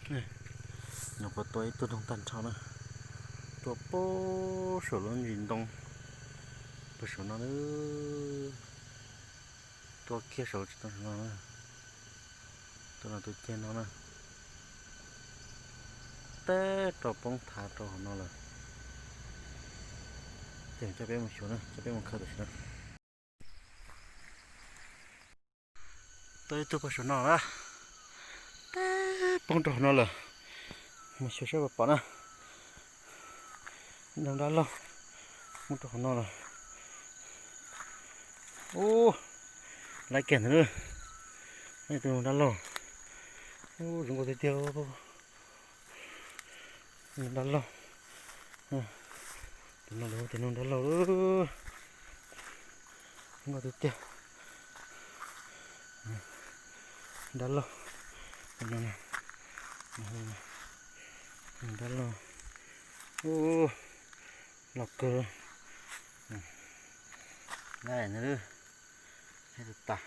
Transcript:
Nws puas tua ib tug noog tag nrho na. Tua puag saum lub ntsis ntoo, puag saum no na. Tua kiag saum tsis tau saum no na. Tua no tus ceg no na. Teb rau poob thav rau hauv no lawm. Ces coj peb mus xyuas na, coj peb mus khaws tam sim no. Tua ib tug puag saum no na. Teb poob rau hauv no lawm. Mus xyuas saib puas pom na. Noog dab laug poob rau hauv no lawm. Ub, laiv kiag ntawd na. Tus noog dab laug. Ub, zoo nkauj tiag tiag. Noog dab laug. Tus no tus noog dab laug. Zoo nkauj tiag tiag. Dab laug. Dab laug. Ub, loj kawg. Laiv ntawd, laiv tas.